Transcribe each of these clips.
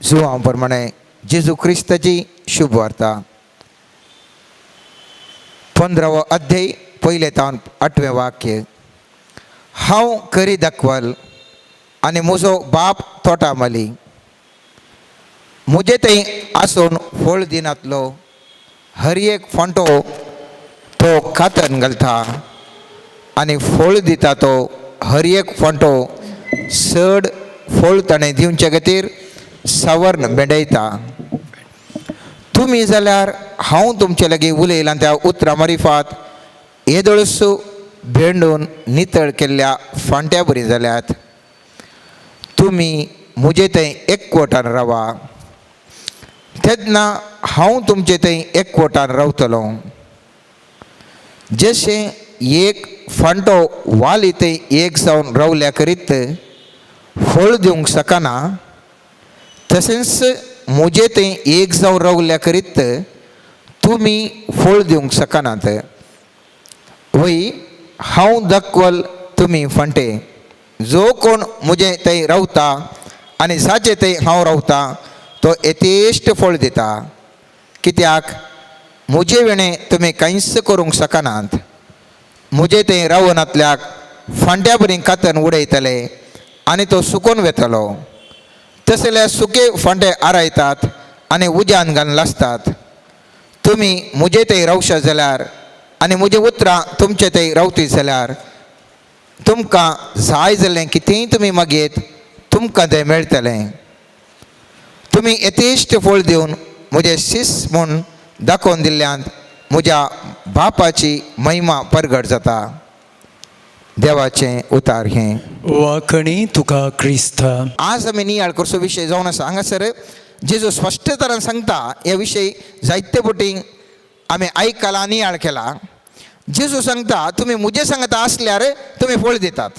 जुवां प्रमाणे जेजू क्रिस्ताची शुभ वार्ता, 15वो अध्याय, पयलें तावन 8वें वाक्य. हांव करी दाखवल आनी म्हजो बाप तोटा माली. म्हजे थंय आसून फळ दिनातलो हर एक फांटो तो कातन घालता आनी फळ दिता तो हर एक फांटो चड फळ ताणें दिवचे खातीर सवर्ण भेंडयता. तुमी जाल्यार हांव तुमचे लागीं उलयलां त्या उतरां मारिफात येदोळसो भेंडून नितळ केल्ल्या फांट्या बरी जाल्यात. तुमी म्हजे थंय एकवटान रावा, तेन्ना हांव तुमचे थंय एकवटान रावतलो. जशें एक फांटो वाली थंय एक जावन रावल्या करीत फळ दिवंक शकना, तशेंच म्हजे थंय एक जावन रावल्या करीत तुमी फळ दिवंक शकनात. वय, हांव दाखवल, तुमी फांटे. जो कोण म्हजे थंय रावता आनी जाचे थंय हांव रावता तो यथेश्ट फळ दिता, कित्याक म्हजे विणें तुमी कांयच करूंक शकनात. म्हजे थंय रावनातल्याक फांट्या बरी कातन उडयतले आनी तो सुकोन वेतलो. तसले सुके फांटे आरायतात आनी उज्यान घालून लासतात. तुमी म्हजे थंय रावशात जाल्यार आनी म्हजी उतरां तुमचे थंय रावती जाल्यार तुमकां जाय जाल्लें कितेंय तुमी मागीर तुमकां तें मेळटलें. तुमी यथेश्ट फळ दिवन म्हजे शिस म्हूण दाखोवन दिल्ल्यान म्हज्या बापाची महिमा परगट जाता. देवाचें उतार हें. वाखणी तुका क्रिस्ता. आज आमी नियाळ करचो विशय जावन आसा. हांगासर जेजू स्पश्ट तरान सांगता, हे विशय जायते फावटी आमी आयकला, नियाळ केला. जेजू सांगता, तुमी म्हजे सांगता आसल्यार तुमी फळ दितात.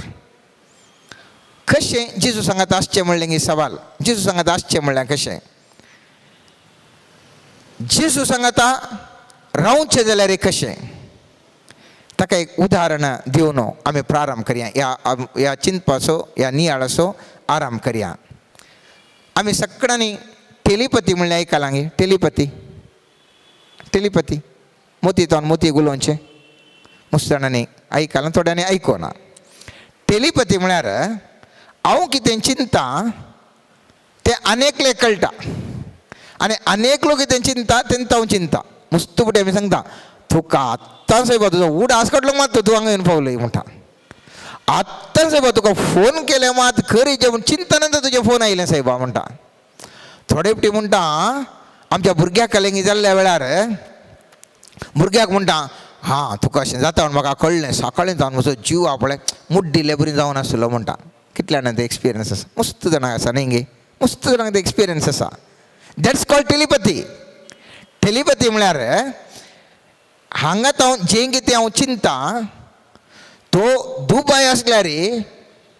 कशें जेजू सांगता आसचें म्हणलें गी सवाल. जेजू सांगता आसचें म्हणल्यार कशें? जेजू सांगता रावचें जाल्यार कशें? ताका एक उदाहरण दिवन आमी प्रारंभ करया. ह्या ह्या चिंतपाचो, ह्या नियाळाचो आराम करया. आमी सगळ्यांनी टेलिपती म्हणल्यार आयकलां गे? टेलिपती, टेलिपती, मोती तोन मोती गुलोवचें. मस्त जाणांनी आयकलां, थोड्यांनी आयकोना. टेलिपती म्हळ्यार हांव कितें चिंता तें अनेकले कळटा आनी अनेकलो कितें चिंता तेंता हांव चिंता. मस्त फुडें आमी सांगता तुका, आत्तां सायबा तुजो उडास काडलो मात तूं हांगा येवन पावलय म्हणटा. आत्तां सायबा तुका फोन केले मात खरी जेवण चिंतनांत तुजें फोन आयलें सायबा म्हणटा. थोडे फावटी म्हणटा, आमच्या भुरग्याक कलेंगी जाल्ल्या वेळार भुरग्याक म्हणटा, हां तुका अशें जाता म्हूण म्हाका कळ्ळें, सकाळीं जावन म्हजो जीव आपळे मुड्डिल्ले बरी जावन आसलो म्हणटा. कितल्या जाणांक ते एक्सपिरियन्स आसा? मस्त जाणांक आसा न्ही गे? मस्त जाणांक ते एक्सपिरियन्स आसा. That's called telepathy. Telepathy म्हळ्यार हांगा हांव जें कितें हांव चिंता तो दुबाय आसल्यार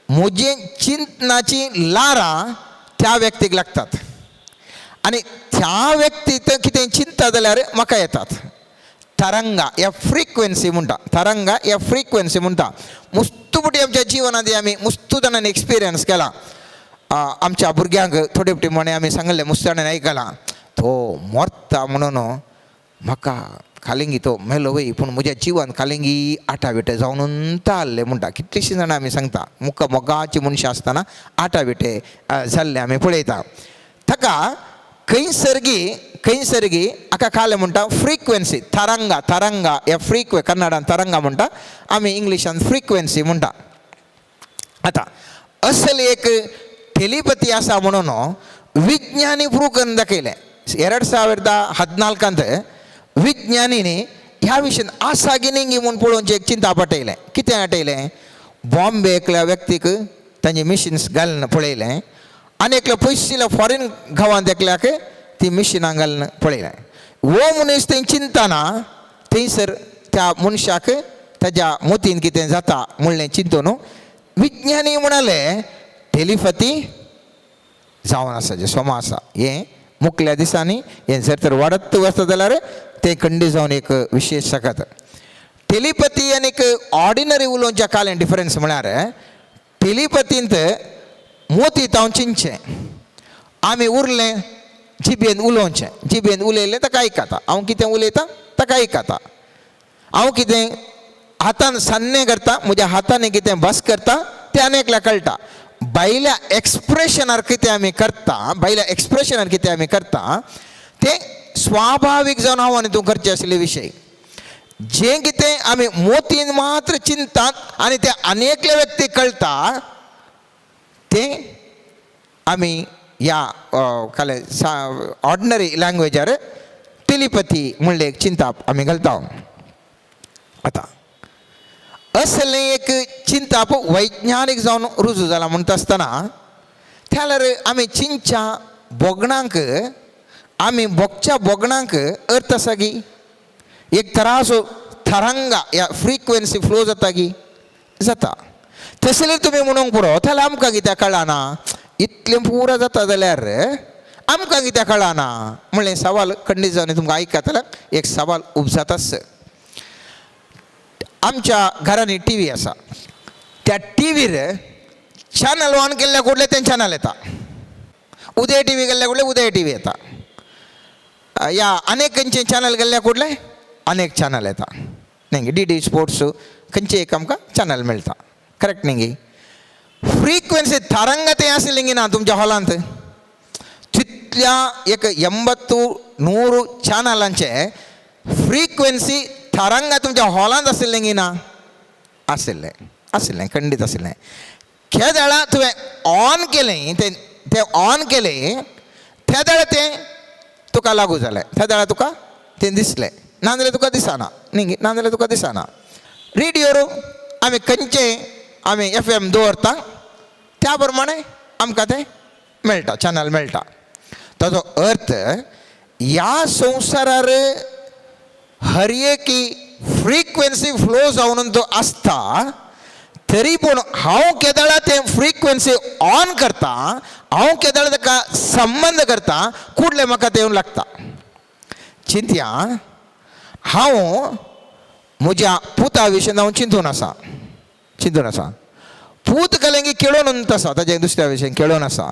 म्हजी चिंतनाची लारां त्या व्यक्तीक लागतात आनी त्या व्यक्ती कितें चिंता जाल्यार म्हाका येतात. तरंगा या फ्रिक्वेन्सी म्हणटा, तरंगा या फ्रिक्वेन्सी म्हणटा. मुस्तू फावटी आमच्या जिवनांत आमी मुस्तू जाणांनी एक्सपिरियन्स केला. आमच्या भुरग्यांक थोडे फावटी म्हणे आमी सांगलें, मुस्त जाणांनी आयकलां, तो मरता म्हणून म्हाका खालिंगी तो मेलो वय, पूण म्हज्या जिवान खालिंगी आटा विटे जावन ताल्ले म्हणटा. कितलीशीं जाणां आमी सांगता, मुका मोगाची मनशां आसतना आटा विटे जाल्ले आमी पळयता. ताका खंयसरगी खंयसरगी हाका खालें म्हणटा फ्रिक्वेन्सी, तरंगा, तरंगा या फ्रिक्वे, कन्नडान तरंगा म्हणटा, आमी इंग्लिशान फ्रिक्वेन्सी म्हणटा. आतां असल एक टेलिपती आसा म्हणून विज्ञानी प्रूव करून दाखयलें. 2014 विज्ञानीनी ह्या विशयान आसा की न्ही म्हूण पळोवचें एक चिंता पटयलें. कितें आटयलें? बॉम्बे एकल्या व्यक्तीक तांचे मिशिन्स घालून पळयलें आनी एकल्या पयशिल्ल्या फॉरेन गांवांत एकल्याक ती मिशिनां घालून पळयलें. हो मनीस थंय चिंतना थंयसर त्या मनशाक ताज्या मोतीन कितें जाता म्हणलें चिंतून विज्ञानी म्हणाले, टेलिपती जावन आसा, जें सोमा आसा. हें मुखल्या दिसांनी हें जर तर वाडत वचत जाल्यार तें खंडीत जावन एक विशेश शकत. टेलिपती आनी ऑर्डिनरी उलोवच्या कालें डिफरन्स म्हळ्यार टेलिपतींत मोती हांव चिंतचें आमी उरलें जिबेन उलोवचें, जिबेन उलयलें ताका आयकता, हांव कितें उलयता ताका आयकता, हांव कितें हातान सान्नें करता, म्हज्या हातांनी कितें बस करता तें आनी एकल्या कळटा. बायल्या एक्सप्रेशनार कितें आमी करता, बायल्या एक्सप्रेशनार कितें आमी करता तें स्वाभावीक जावन हांव आनी तूं करचें आशिल्ले विशय. जें कितें आमी मोतीन मात्र चिंतात आनी तें आनी एकल्या व्यक्तीक कळटा तें आमी ह्या काले ऑर्डिनरी लँग्वेजार टेलिपथी म्हणलें एक चिंताप आमी घालता. आतां असलें एक चिंताप वैज्ञानीक जावन रुजू जाला म्हणटा आसतना जाल्यार आमी चिंतच्या भोगणांक, आमी भोगच्या भोगणांक अर्थ आसा गी? एक तराचो तरंगा या फ्रिक्वेन्सी फ्लो जाता गी? जाता. तसलें तुमी म्हणूंक पुरो जाल्यार आमकां कित्याक कळना? इतलें पुरो जाता जाल्यार आमकां कित्याक कळना म्हणलें सवाल खंडीत जावन तुमकां आयकतल्याक एक सवाल उपजाताच. आमच्या घरांनी टी व्ही आसा, त्या टी व्हीर चॅनल ऑन केल्ल्या कुडले तें चॅनल येता, उदय टी व्ही गेल्ल्या कुडले उदय टी व्ही येता, या अनेक खंयचे चॅनल गेल्ल्या कुडले अनेक चॅनल येता न्ही, डी डी स्पोर्ट्स खंयचे एक आमकां चॅनल मेळटा, करेक्ट न्ही गी? फ्रिक्वेन्सी तरंग तें आशिल्लें गी ना तुमच्या हॉलांत तितल्या एक 80-100 चॅनलांचे फ्रिक्वेन्सी तरंग तुमच्या हॉलांत आशिल्लें गी ना? आशिल्लें, आशिल्लें, खंडीत आशिल्लें. केदळा तुवें ऑन केलें तें, तें ऑन केलें तेदळा तें तुका लागू जालें, तेदळा तुका तें दिसलें, नाजाल्यार तुका दिसना न्ही, नाजाल्यार तुका दिसना. रेडियोर आमी खंयचे आमी एफ एम दवरता त्या प्रमाणे आमकां तें मेळटा, चॅनल मेळटा. ताजो अर्थ ह्या संवसारार हर एकी फ्रिक्वेन्सी फ्लो जावन तो आसता, तरी पूण हांव केदळा तें फ्रिक्वेन्सी ऑन करता, हांव केदळा ताका संबंद करता, कुडलें म्हाका तें येवन लागता. चिंतया, हांव म्हज्या पुता विशीं हांव चिंतून आसा, चिंतून आसा. पूत कलेंगी खेळोन आसा, ताजे दुसऱ्या विशयी खेळोन आसा,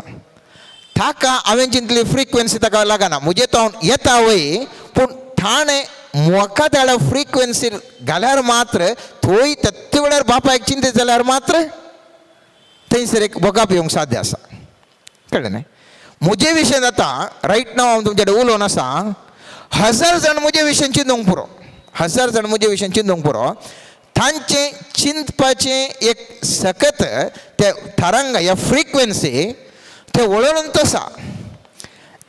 ताका हांवें चिंतली फ्रिक्वेन्सी ताका लागना, म्हजे तो येता वय, पूण ठाणे म्हाका त्या फ्रिक्वेन्सी घाल्यार मात्र थंय तेत्ते वेळार बापायक चिंतीत जाल्यार मात्र थंयसर एक भोगाप येवंक साध्य आसा, कळ्ळें न्ही? म्हजे विशय आतां रायट नाव हांव तुमचे कडेन उलोवन आसा, 1000 जाण म्हजे विशयन चिंतूंक पुरो, 1000 जाण म्हजे विशयन चिंतूंक पुरो. तांचें चिंतपाचें एक सकत ते तरंग या फ्रिक्वेन्सी ते वळोवन आसा.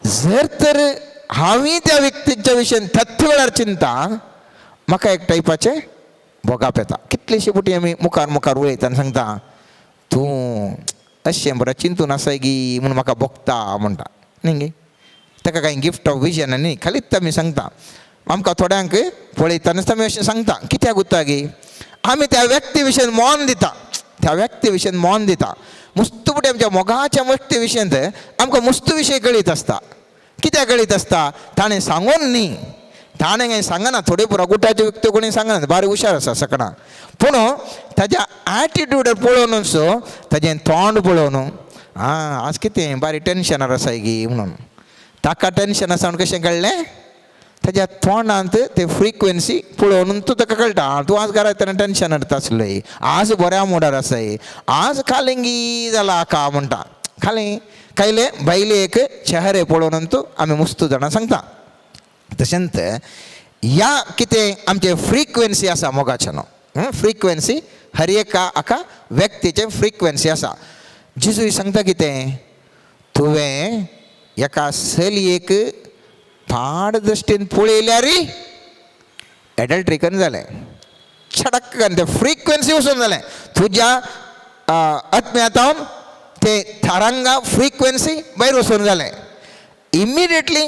जर तर हांवें त्या व्यक्तीच्या विशयन तत्व वेळार चिंता म्हाका एक टायपाचें भोगाप येता. कितलेशे पुटी आमी मुखार मुखार उलयता आनी सांगता तूं अशें बरें चिंतून आसाय गी म्हूण म्हाका भोगता म्हणटा न्ही गे. ताका कांय गिफ्ट ऑफ विजन न्ही, खालीच आमी सांगता आमकां थोड्यांक पळयतनाच आमी अशें सांगता. कित्याक उरता गी आमी त्या व्यक्ती विशयन मौन दिता, त्या व्यक्ती विशयन मौन दिता. मुस्त पुटी आमच्या मोगाच्या व्यक्ती विशयन आमकां मुस्त विशय कळीत आसता. कित्याक कळीत आसता? ताणें सांगून न्ही, ताणें कांय सांगना, थोडे पुरा गुटाचे व्यक्ती कोणी सांगना, बारीक हुशार आसा सकणा, पूण ताज्या एटिट्यूड पळोवनूच, ताजें तोंड पळोवन, आं आज कितें बारीक टेंशनार आसाय गी म्हणून. ताका टेंशन आसा म्हणून कशें कळ्ळें? ताज्या तोंडांत ते फ्रिक्वेन्सी पळोवन तूं ताका कळटा, आं तूं आज घरा येतना टेंशनार आसलय, आज बऱ्या मुडार आसाय, आज खालेंगी जाला का म्हणटा. खालें कायले बायले एक चेहरे पळोवन तूं आमी मुस्तू जाणां सांगता. तशेंच ह्या कितें आमचें फ्रिक्वेन्सी आसा मोगाचें न्हू, फ्रिक्वेन्सी हर एका हाका व्यक्तीचें फ्रिक्वेन्सी आसा. जेजू सांगता कितें, तुवें एका चलयेक पाड दृश्टीन पळयल्यार एडल्ट्री करून जालें, छडक ते फ्रिक्वेन्सी वचून जालें तुज्या आत्म्यातावन ते तरंगा फ्रिक्वेन्सी भायर वचून जालें. Immediately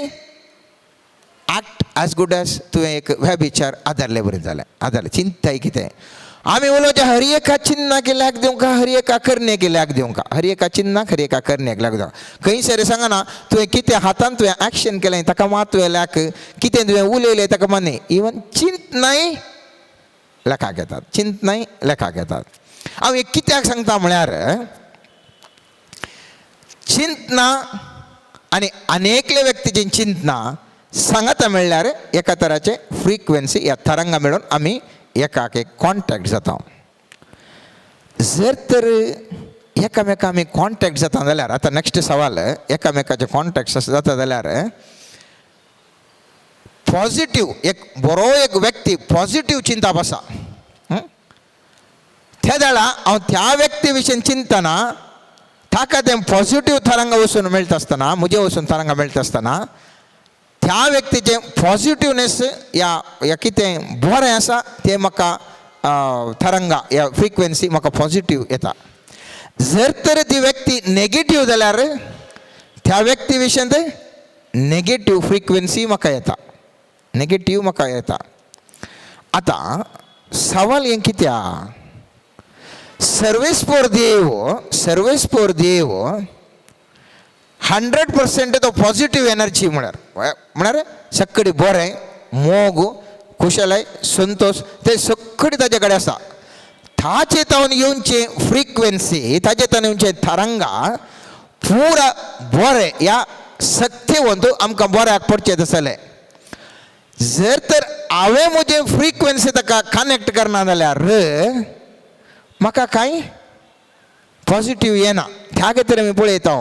act as good as तुवें एक व्यभिचार आदारले बरें जालें, आदारलें. चिंताय कितें आमी उलोवचें, हर एका चिन्नाक लाग दिवंक, हर एका करणेक लाग दिवंक, हर एका चिन्नाक हर एका करणेक लाग दिवंक. खंयसर सांगना तुवें कितें हातान तुवें एक्शन केलें ताका मात तुवें लाग, कितें तुवें उलयलें ताका मात, इवन चिंतनाय लेखाक येतात, चिंतनाय लेखाक येतात. हांव एक कित्याक सांगता म्हळ्यार चिंतना आनी अनेकले व्यक्तीची चिंतना सांगाता म्हणल्यार एका तराचे फ्रिक्वन्सी ह्या तरंगा मेळून आमी एकाक एक कॉन्टेक्ट जाता. जर तर एकामेका आमी कॉन्टेक्ट जाता जाल्यार आतां नेक्स्ट सवाल, एकामेकाचे कॉन्टेक्ट जाता जाल्यार पॉझिटीव एक बरो एक व्यक्ती पॉझिटीव चिंतप आसा, त्या वेळा हांव त्या व्यक्ती विशीं चिंतना ताका तें पॉझिटीव तरंगा वचून मेळटा आसतना, म्हजे वचून तरंगा मेळटा आसतना त्या व्यक्तीचें पॉझिटिवनेस या या कितें बरें आसा तें म्हाका तरंगा या फ्रिक्वन्सी म्हाका पॉझिटीव येता. जर तर ती व्यक्ती नेगेटीव जाल्यार त्या व्यक्ती विशीं नेगेटीव फ्रिक्वन्सी म्हाका येता, नेगेटीव म्हाका येता. आतां सवाल हें कित्याक सर्वेस्पोर देव, सर्वेस्पोर देव 100% तो पॉझिटीव एनर्जी म्हळ्यार म्हळ्यार सगळी बरें, मोग, कुशलाय, संतोश ते सगळी ताजे कडेन आसा. ताचे तावन येवचे फ्रिक्वन्सी, ताचे तावन येवचे तरंगा पुरा बरें ह्या शक्तिवंत आमकां बऱ्याक पडचें तसलें. जर तर हांवें म्हजें फ्रिक्वन्सी ताका कनेक्ट करना जाल्यार म्हाका कांय पॉझिटीव येना. त्या खातीर आमी पळयता,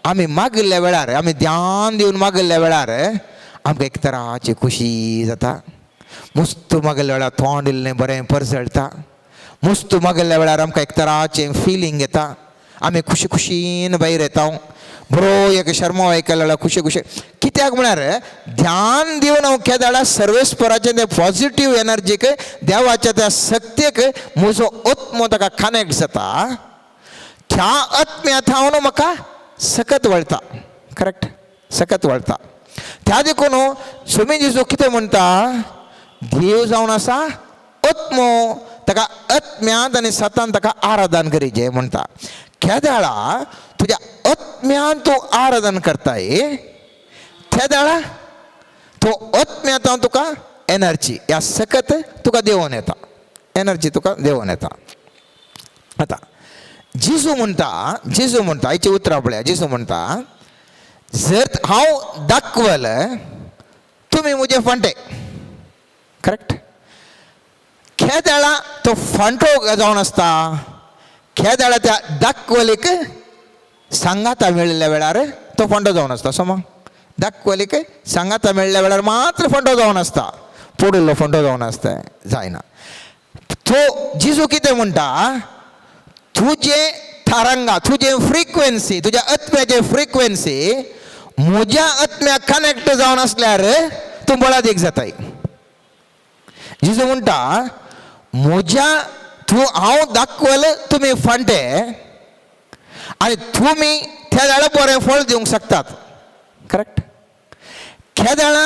आमी मागिल्ल्या वेळार, आमी ध्यान दिवन मागिल्ल्या वेळार आमकां एक तराची खुशी जाता. मुस्त मागिल्ल्या वेळार तोंड इल्लें बरें परजळटा. मुस्त मागिल्ल्या वेळार आमकां एक तराचें फिलींग येता. आमी खुशी खुशीन भायर येता. बरो एक शर्मा आयकल्या वेळार खुशी खुशी. कित्याक म्हळ्यार ध्यान दिवन हांव केदाळा सर्वेस्पराचें तें पॉझिटीव एनर्जीक, देवाच्या त्या शक्तीक म्हजो आत्मो ताका कनेक्ट जाता. त्या आत्म्या थावन म्हाका सकत वळटा, करेक्ट, सकत वळटा. त्या देखून स्वामी जेजू कितें म्हणटा, देव जावन आसा आत्मो, ताका आत्म्यांत आनी सतान ताका आराधन करीचे म्हणटा. केदाळा तुज्या आत्म्यान तूं आराधन करताय तेदाळा तो आत्म्यांत तुका एनर्जी ह्या सकत तुका देंवोन येता, एनर्जी तुका देंवोन येता. आतां जेजू म्हणटा, जेजू म्हणटा, आयची उतरां पळया. जेजू म्हणटा, जर हांव दाखवल तुमी म्हजे फांटे, करेक्ट. खेदाळा तो फांटो जावन आसता, खेदाळा त्या दाखवलीक सांगाता मेळिल्ल्या वेळार तो फांटो जावन आसता. समज दाखवलीक सांगाता मेळिल्ल्या वेळार मात्र फांटो जावन आसता, पडिल्लो फांटो जावन आसता जायना. तो जेजू कितें म्हणटा, तुजें तरंगा, तुजें फ्रिक्वन्सी, तुज्या आत्म्याचे फ्रिक्वन्सी म्हज्या आत्म्याक कनेक्ट जावन आसल्यार तूं बळादीक जाताय. जेजू म्हणटा, म्हज्या तूं हांव दाखवल तुमी फांटे आनी तुमी त्या वेळार बरें फळ दिवंक शकतात, करेक्ट. केदळा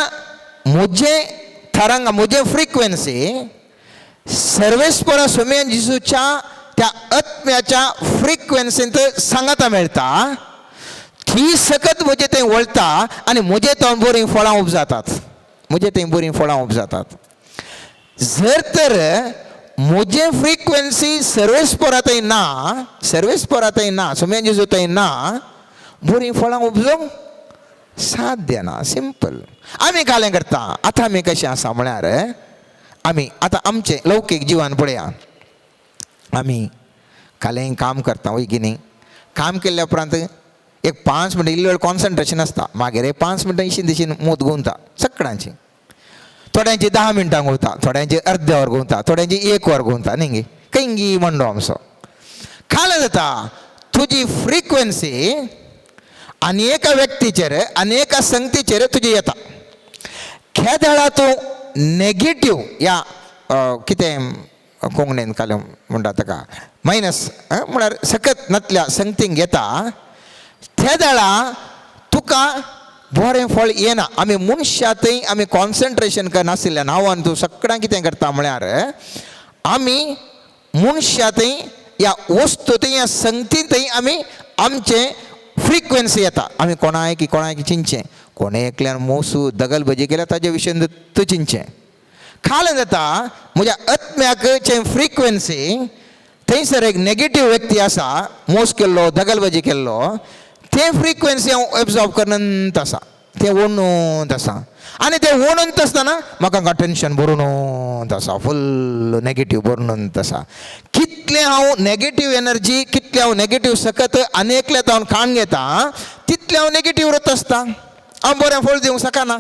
म्हजें तरंगा, म्हजें फ्रिक्वन्सी सर्वेस्परा स्वामी जेजूच्या त्या आत्म्याच्या फ्रिक्वन्सींत सांगाता मेळटा, ती सकत म्हजें थंय वळटा आनी म्हजे थंय बरीं फळां उपजातात, म्हजे थंय बरीं फळां उपजातात. जर तर म्हजें फ्रिक्वन्सी सर्वेस्परा थंय ना, सर्वेस्परा थंय ना, स्वामी जेजू थंय ना, बरीं फळां उपजोवंक साध्य ना. सिंपल. आमी कालें करता. आतां आमी कशें आसा म्हळ्यार आमी आतां आमचें लौकीक जिवन पळया. आमी कालें काम करता वय की न्ही? काम केल्ल्या उपरांत एक 5 मिनटां इल्लो वेळ कॉन्सन्ट्रेशन आसता, मागीर एक 5 मिनटां इशीन तिशीन मूत घुंवता सगळ्यांची. थोड्यांची 10 मिनटां घुंवता, थोड्यांची अर्द्या वर घुंवता, थोड्यांची 1 वर घुंवता. न्ही गे कंगी म्हणडो आमचो खाल जाता. तुजी फ्रिक्वन्सी आनी एका व्यक्तीचेर आनी एका संगतीचेर तुजी येता. केदळा तूं नेगेटीव या कितें कोंकणीन काल म्हणटा ताका मायनस, म्हळ्यार सकत नातल्या संगतींक येता, तेदळा तुका बरें फळ येना. आमी मनशा थंय आमी कॉन्सन्ट्रेशन करनाशिल्ल्यान हांव तूं सगळ्यांक कितें करता म्हळ्यार आमी मनशा थंय या वस्तू थंय या संगती थंय आमी आमचें फ्रिक्वन्सी येता. आमी कोणायकी कोणायकी चिंतचें, कोणे एकल्यान मोसू दगलबाजी केल्या ताजे विशयन तूं चिंतचें. खाल जाता म्हज्या आत्म्याक फ्रिक्वन्सी थंयसर एक नेगेटीव व्यक्ती आसा, मोस केल्लो, दगलबाजी केल्लो, तें फ्रिक्वेन्सी हांव एब्जॉर्ब करनंत आसा, तें ओडून आसा. आनी तें ओडून आसतना म्हाका हांगा टेंशन भरून आसा, फुल नेगेटीव भरून आसा. कितलें हांव नेगेटीव एनर्जी, कितलें हांव नेगेटीव सकत आनी एकल्या हांव खाण घेता, तितलें हांव नेगेटीव उरत आसता. हांव बरें फळ दिवंक शकना.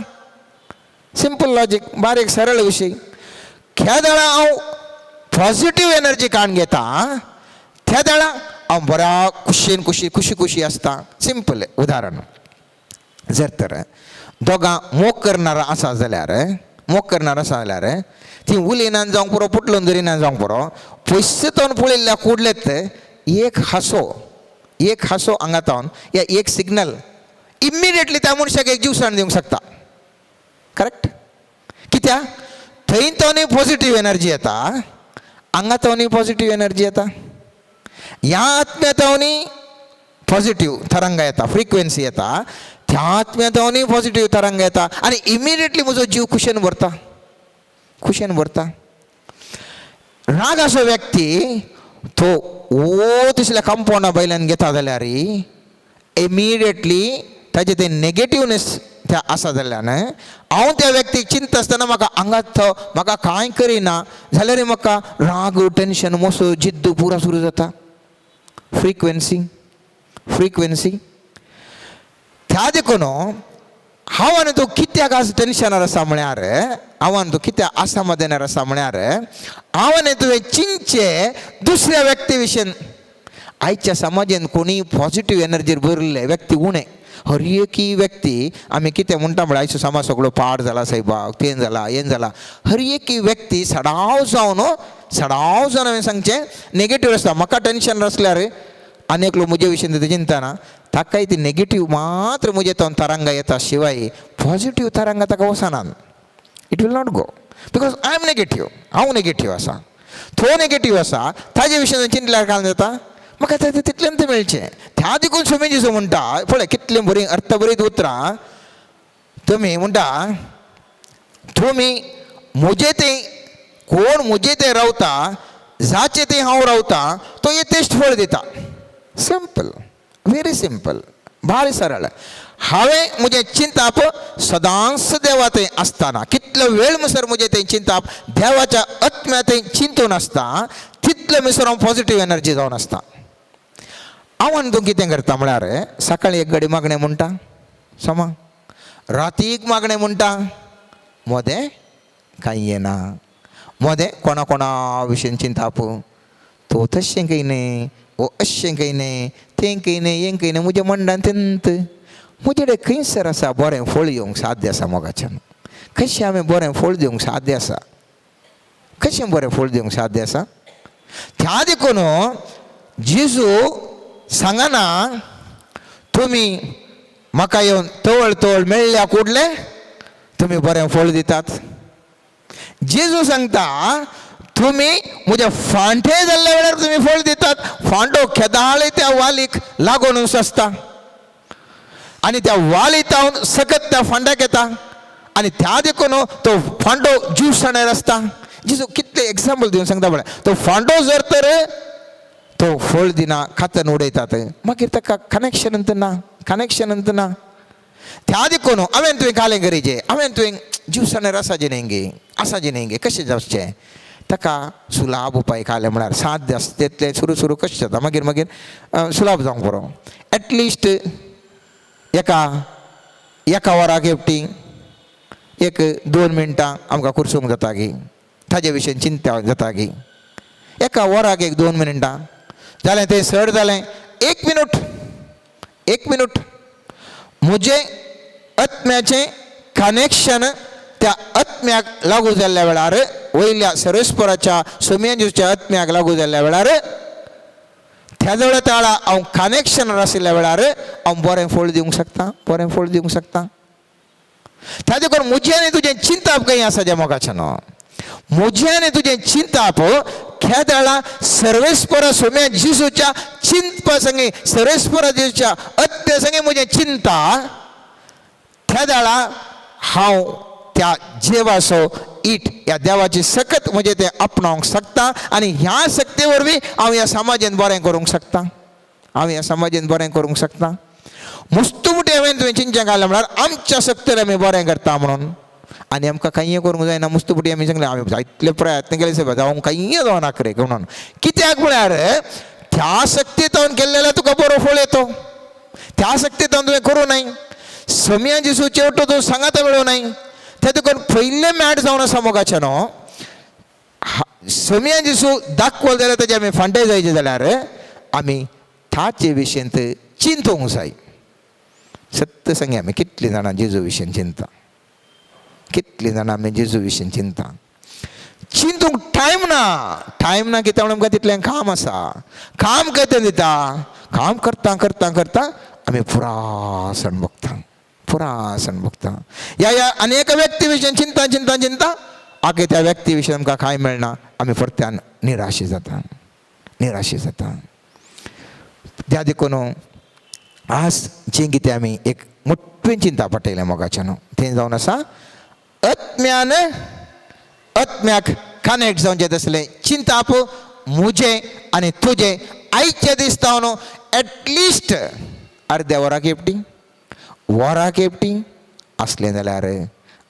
सिंपल लॉजीक, बारीक सरळ विशय. खेदाळा हांव पॉझिटीव एनर्जी काण घेता, त्या वेळा हांव बऱ्या खुशयेन खुशी खुशी खुशी आसता. सिंपल उदाहरण, जर तर दोगां मोग करणारा आसा जाल्यार, मोग करणार आसा जाल्यार ती उलयनान जावंक पुरो, पुटलोन धरिना जावंक पुरो, पयशे तोन पळयल्ल्या कुडलेत एक हांसो, एक हांसो हांगा या एक सिग्नल इमिडिएटली त्या मनशाक एक जिवसाण दिवंक शकता. करेक्ट? कित्याक थंय तोनूय पॉझिटीव एनर्जी येता, हांगा तोनूय पॉझिटीव एनर्जी येता. ह्या आत्म्या पॉझिटीव तरंगा येता, फ्रिक्वेन्सी येता, त्या आत्म्या पॉझिटीव तरंगा येता आनी इमिडिएटली म्हजो जीव खुशेन भरता, खुशेन भरता. राग असो व्यक्ती तो ओ तसल्या कंपाउंडा भायल्यान घेता जाल्यार इमिडिएटली ताजें तें नेगेटिवनेस त्या आसा जाल्ल्यान हांव त्या व्यक्तीक चिंता आसतना म्हाका आंगात म्हाका कांय करिना जाल्यार म्हाका राग, टेंशन, मोसो, जिद्द पुरा सुरू जाता. Frequency, frequency. त्या देखून हांव आनी तूं कित्याक आज टेंशनार आसा म्हळ्यार, हांव आनी तूं कित्याक आसामदेनार आसा म्हळ्यार, हांव आनी तुवें चिंतचें दुसऱ्या व्यक्ती विशीं. आयच्या समाजान कोणीय पॉझिटीव एनर्जीर भरिल्ले व्यक्ती उणें. हर एकही व्यक्ती आमी कितें म्हणटा म्हळ्यार आयचो समाज सगळो पाड जाला सायबाक, तें जाला, हें जाला. हर एकही व्यक्ती सडाव जावन, सडाव जावन हांवें सांगचें नेगेटीव आसता. म्हाका टेंशन आसल्यार आनी एकलो म्हजे विशीं तें चिंतना ताकाय ती नेगेटीव मात्र म्हजे तो तरंगा येता, शिवाय पॉझिटीव तरंगा ताका वचनात. It will not go because I am negative. हांव नेगेटीव आसा, तो नेगेटीव आसा, ताजे विशीं चिंतल्यार कांय जाता म्हाका तें तितलें तें मेळचें. त्या देखून स्वामी जेजू म्हणटा, पळय कितलीं बरीं अर्थभरीत उतरां तुमी म्हणटा, तुमी म्हजे ते कोण म्हजे ते रावता, जाचे ते हांव रावता, तो येथेश्ट फळ दिता. सिंपल, व्हेरी सिंपल, भारी सरळ. हांवें म्हजें चिंताप सदांच देवा थंय आसतना कितलो वेळ म्हणसर म्हजें तें चिंताप देवाच्या आत्म्या थंय चिंतून आसता, तितले म्हणसर हांव पॉझिटीव एनर्जी जावन आसता. हांव आनी तूं कितें करता म्हळ्यार सकाळी एक घडी मागणें म्हणटा समा, रातीक मागणें म्हणटा, मोदें कांय येना. मोदें कोणा कोणा विशीं चिंताप, तो तशें कही न्ही, ओ अशें कही न्ही, तें कही न्ही, हें कही न्ही, म्हज्या मंडान तेंत म्हजे कडेन खंयसर आसा बरें फळ येवंक साध्य आसा मोगाच्यान? कशें हांवें बरें फळ दिवंक साध्य आसा? कशें बरें फळ दिवंक साध्य आसा? त्या देखून जेजू सांगना, तुमी म्हाका येवन तवळ तवळ मेळ्ळ्या कुडले तुमी बरें फळ दितात. जेजू सांगता, तुमी म्हज्या फांटे जाल्ल्या वेळार तुमी फळ दितात. फांटो खेदाळे त्या वालीक लागून आसता आनी त्या वाली तावन सकत त्या फांड्याक येता आनी त्या देखून तो फांटो ज्यूस आसता. जेजू कितले एग्जाम्पल दिवन सांगता पळय, तो फांटो जर तर तो फळ दिना, खातन उडयतात, मागीर ताका कनेक्शन अंत ना, कनेक्शन अंत ना. त्या देखून हांवें तुवें कालें करीचे, हांवें तुवें ज्युसाणेर आसाचे न्ही गे, आसाचे न्ही गे, कशें जावचें? ताका सुलाभ उपाय कालें म्हळ्यार साध्य आसता तितलें सुरू सुरू कशें जाता, मागीर मागीर सुलाभ जावंक पुरो. एटलिस्ट एका एका वराक एकटी एक 2 मिनटां आमकां कुर्सूंक जाता गी, ताजे विशीं चिंता जाता गी. एका वराक एक 2 मिनटां जालें, तें सड जालें. एक मिनट, एक मिनट म्हजें आत्म्याचें कनेक्शन त्या आत्म्याक लागू जाल्ल्या वेळार, वयल्या सर्वेस्पराच्या सोमयाच्या आत्म्याक लागू जाल्ल्या वेळार, त्या वेळा ताळा हांव कनेक्शनार आशिल्ल्या वेळार हांव बरें फळ दिवंक शकता, बरें फळ दिवंक शकता. त्या देखून म्हजें आनी तुजें चिंताप खंय आसा जें मोगाचें न्हू, म्हजें आनी तुजें चिंताप खेदाळा सर्वेस्परा सोम्या जिसूच्या चिंतपा संगे, सर्वेस्परा जेजूच्या आत्म्या संगे म्हजें चिंता, त्या वेळा हांव त्या जेवाचो it ह्या देवाची सकत म्हजें तें आपणावंक शकता आनी ह्या शक्ती वरवीं हांव ह्या समाजान बरें करूंक शकता, हांव ह्या समाजान बरें करूंक शकता. मुस्तू मुठे हांवें तुवें चिंतचें घालें म्हळ्यार आमच्या शक्तीन आमी बरें करता म्हणून आनी आमकां कांय करूंक जायना. मुस्तू पुटी आमी सांगलें आमी जायतले प्रयत्न केले सायबा जावंक कांय जावना रे म्हणून. कित्याक म्हळ्यार त्या शक्तींत केल्लें तुका बरो फळ येतो, त्या शक्तींत तुवें करूं नाय. समया जेजू चेवटो तूं सांगाता मेळूं नाय. ते तुका पयलें मॅट जावन आसा मोगाचें न्हू. समया जेजू दाखवल जाल्यार ताजे आमी फांटे जायचे जाल्यार आमी ताचे विशयंत चिंतूंक जाय. सत्य सांगी आमी कितलीं जाणां जेजू विशीं चिंता, कितलीं जाणां आमी जेजू विशीं चिंता. चिंतूंक टायम ना, टायम ना कित्याक म्हणून आमकां तितलें काम आसा. काम कितें दिता, काम करता करता करता आमी पुरासण बगता, पुरासण बगता. ह्या ह्या आनी एका व्यक्ती विशीं चिंता चिंता चिंता आगे त्या व्यक्ती विशीं आमकां कांय मेळना, आमी परत्यान निराशी जाता, निराशी जाता. त्या देखून आज जें कितें आमी एक मोठें चिंता पटयलें मोगाचें न्हू, तें जावन आसा आत्म्यान आत्म्याक कनेक्ट जावचें तसलें चिंताप म्हजें आनी तुजें आयचे दिसता न्हू एटलिस्ट अर्द्या वराक एकटी वराक एकटी आसलें जाल्यार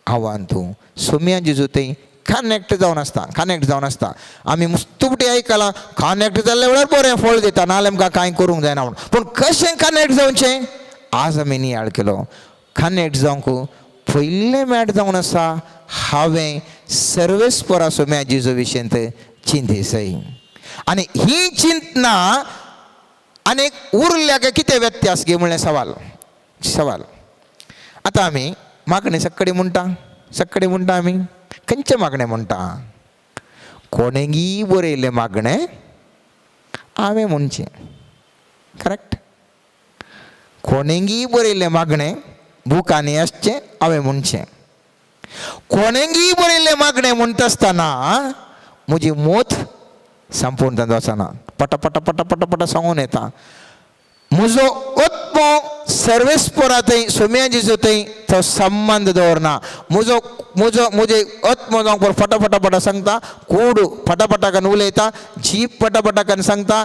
हांव तूं सोम्या जेजू थंय कनेक्ट जावन आसता, कनेक्ट जावन आसता. आमी मुस्तुपटी आयकलां कनेक्ट जाल्ल्या वेळार बरें फळ दिता, नाजाल्यार आमकां कांय करूंक जायना म्हूण. पूण कशें कनेक्ट जावचें आज आमी नियाळ केलो. कनेक्ट जावंक पयलें मॅट जावन आसा हांवें सर्वेस्परा सोम्या जेजू विशयंत चिंतेसय. आनी ही चिंतना आनी उरल्या काय कितें व्यत्यास गे म्हणलें सवाल सवाल. आतां आमी मागणें सक्कडी म्हणटा, सक्कडी म्हणटा आमी खंयचें मागणें म्हणटा? कोणेंगी बरयल्लें मागणें हांवें म्हणचें, करेक्ट? कोणेंगी बरयल्लें मागणें बुकांनी आसचें हांवें म्हणचें. कोणेंगी बरयल्लें मागणें म्हणटा आसतना म्हजी मोत संपूर्ण वचना, पटा पटा पटा पटा पटा सांगून येता. म्हजो आत्मो सर्वेस्परा थंय सोम्या जेजू थंय तो संबंद दवरना. म्हजो म्हजो म्हजे आत्मो जावंक बरो फटा फटा फटा सांगता, कूड फटाफटा कन्न उलयता, जीप फटाफटा कन्न सांगता,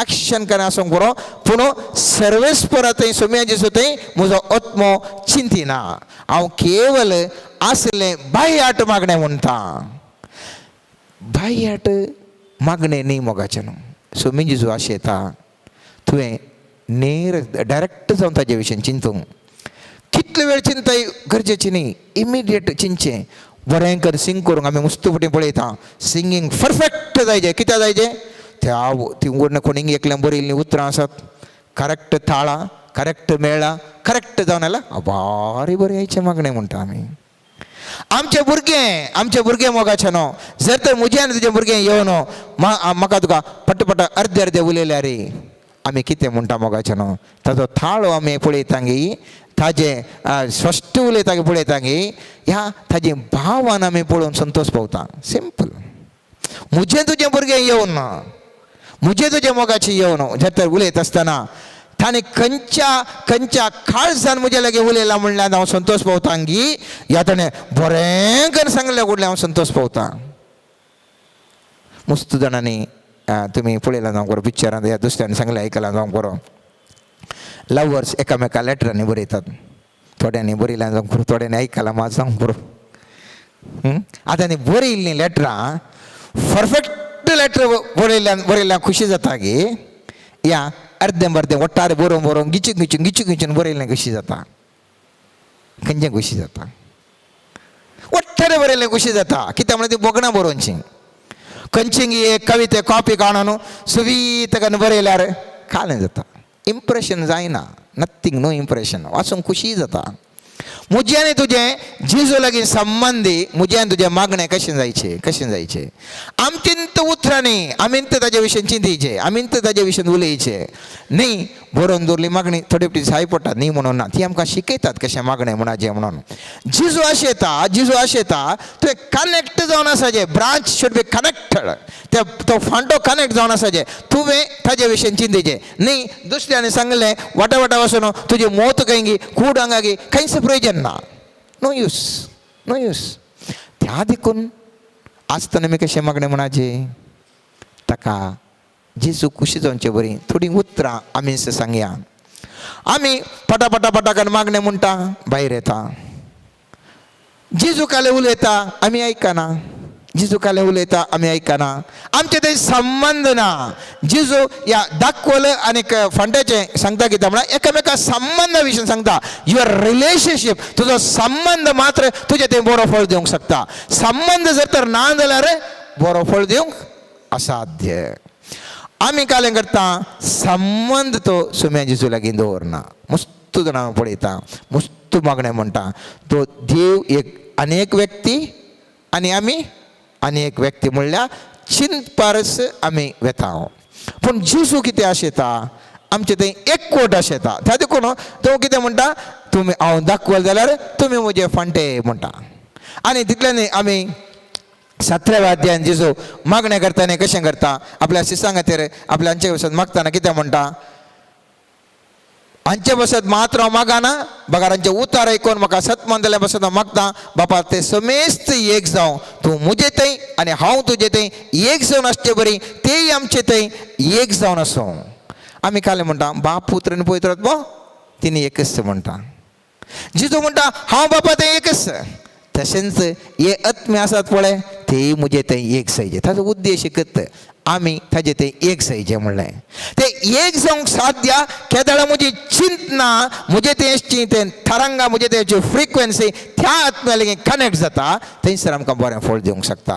एक्शन कन्न आसूंक बरो, पूण सर्वेस्परा थंय सोम्या जेजू थंय म्हजो आत्मो चिंतिना. हांव केवल आसलें बायआट मागणें म्हणटा, बायआट मागणें न्ही मोगाचें न्हू. सोमी जेजू आशेता तुवें नेर डायरेक्ट जावन ताजे विशीं चिंतूंक. कितले वेळ चिंताय गरजेची न्ही, इमिडिएट चिंतचें. बरें कर सिंग करूंक आमी मुस्तू फुटी पळयता सिंगींग परफेक्ट जायजें. कित्याक जायजें? त्या ती वयर कोणींग एकल्यान बरयल्लीं उतरां आसात, करेक्ट थाळां करेक्ट मेळ्ळां, करेक्ट जावन जाल्यार बारी बरें यायचें मागणें म्हणटा आमी. आमचे भुरगे, आमचे भुरगे मोगाचे न्हू, जर तर म्हजें आनी तुजें भुरगें येवन म्हाका तुका पट्ट पट्ट अर्दे अर्दे उलयल्यार रे आमी कितें म्हणटा मोगाचें न्हू? ताजो थाळो आमी पळयता गी, ताजें स्पश्ट उलयता पळयता गी, ह्या ताजे भावान आमी पळोवन संतोश पावता. सिंपल. म्हजें तुजें भुरगें येवन, म्हजें तुजें मोगाचें येवन जर तर उलयता आसतना ताणें खंयच्या खंयच्या काळजान म्हज्या लागीं उलयलां म्हणल्यार हांव संतोश पावता गी, ह्या ताणें बरें करून सांगलें कुडलें हांव संतोश पावता. मस्त जाणांनी तुमी पळयलां जावंक बरो पिक्चरान, ह्या दुसऱ्यांनी सांगलें आयकलां जावंक बरो, लवर्स एकामेका लेटरांनी बरयतात. थोड्यांनी बरयलां जावंक बरो, थोड्यांनी आयकलां मात जावंक बरो. आतां ती बरयल्लीं लेटरां परफेक्ट लेटर बरयल्ल्यान बरयल्ल्यान खुशी जाता गी, या अर्दें बर्दें ಒಟ್ಟಾರೆ बरोवन बरोवन गिचून गिचून गिचून गिचून बरयल्लें खुशी जाता? खंयचें खुशी जाता? ಒಟ್ಟಾರೆ बरयल्लें खुशी जाता. कित्याक म्हणल्यार ती बोगणां बरोवची. खंयची एक कविते कॉपी काडून सुवीत कन्न बरयल्यार कालें जाता, इम्प्रेशन जायना, नथींग, नो इम्प्रेशन. वाचूंक खुशी जाता. म्हजें आनी तुजें जेजू लागीं संबंदी म्हजें आनी तुजें मागणें कशें जायचें, कशें जायचें? आमचें उतरांनी आमी ताजे विशीं चिंतीचें, आमी ताजे विशीं उलयचें न्ही. बरोवन दवरली मागणी थोडी फावटी साय पडटात न्ही म्हणून ना, ती आमकां शिकयतात कशें मागणें म्हणाचें म्हणून. जेजू आशेता, जेजू आशेता तुवें कनेक्ट जावन आसाचें. Branch should be connected. ते तो फांटो कनेक्ट जावन आसाचें. तुवें ताजे विशीं चिंतीचें न्ही. दुसऱ्यांनी सांगलें वाटा वाटा वचून तुजी मोत खंय कूड हांगा खंयच प्रयोजन ना, नो यूज, नो यूज. त्या देखून आसतना आमी कशें मागणें म्हणाचें ताका जेजू खुशी जावचे बरी थोडीं उतरां आमी सांगया. आमी पटापटा पटाकन मागणें म्हणटा, भायर येता. जेजू काले उलयता, आमी आयकना. जेजू काले उलयता, आमी आयकना. आमचे थंय संबंद ना. जेजू ह्या दाखवल आनीक फांट्याचें सांगता कितें म्हळ्यार एकामेका संबंदा विशीं सांगता. Your relationship, तुजो संबंद मात्र तुजें थंय बरो फळ दिवंक शकता. संबंद जर तर ना जाल्यार बरो फळ दिवंक असाध्य. आमी कालें करता, संबंद तो सुम्या जेजू लागीं दवरना. मस्त जाणां पळयता, मस्त मागणें म्हणटा. तो देव एक अनेक व्यक्ती आनी आमी अनेक व्यक्ती म्हणल्यार चिंतपारस आमी वेता. पूण जेजू कितें आशेता, आमचें थंय एकवट आशेता. त्या देखून तो कितें म्हणटा, तुमी हांव दाखवल जाल्यार तुमी म्हजे फांटे म्हणटा. आनी तितल्यान आमी 17व्या अध्यायान जेजू मागणें करतना कशें करता, आपल्या शिसां खातीर आपल्या हांचे वसत मागतना कितें म्हणटा, हांचे बसत मात्र हांव मागाना, बगर हांचे उतार आयकून म्हाका सतमान जाल्यार बसत हांव मागता. बापा, ते समेस्त एक जावं, तूं म्हजे थंय आनी हांव तुजे थंय एक जावन आसचे बरी तेय आमचे थंय एक जावन आसूं. आमी काल म्हणटा, बाप, पुत्र आनी पवित्र आत्मो तिनी एकच म्हणटा. जेजू म्हणटा, हांव बापा थंय एकच, तशेंच हे आत्मे आसात पळय तेय म्हजे थंय एक जायचे. ताजो उद्देश एकच, आमी ताजे थंय एक जायचे म्हणलें. ते एक जावंक साध्य केदळा म्हजी चिंतना म्हजे तेची तें तरंगा, म्हजे तेची फ्रिक्वन्सी त्या आत्म्या लागीं कनेक्ट जाता, थंयसर आमकां बरें फळ दिवंक शकता.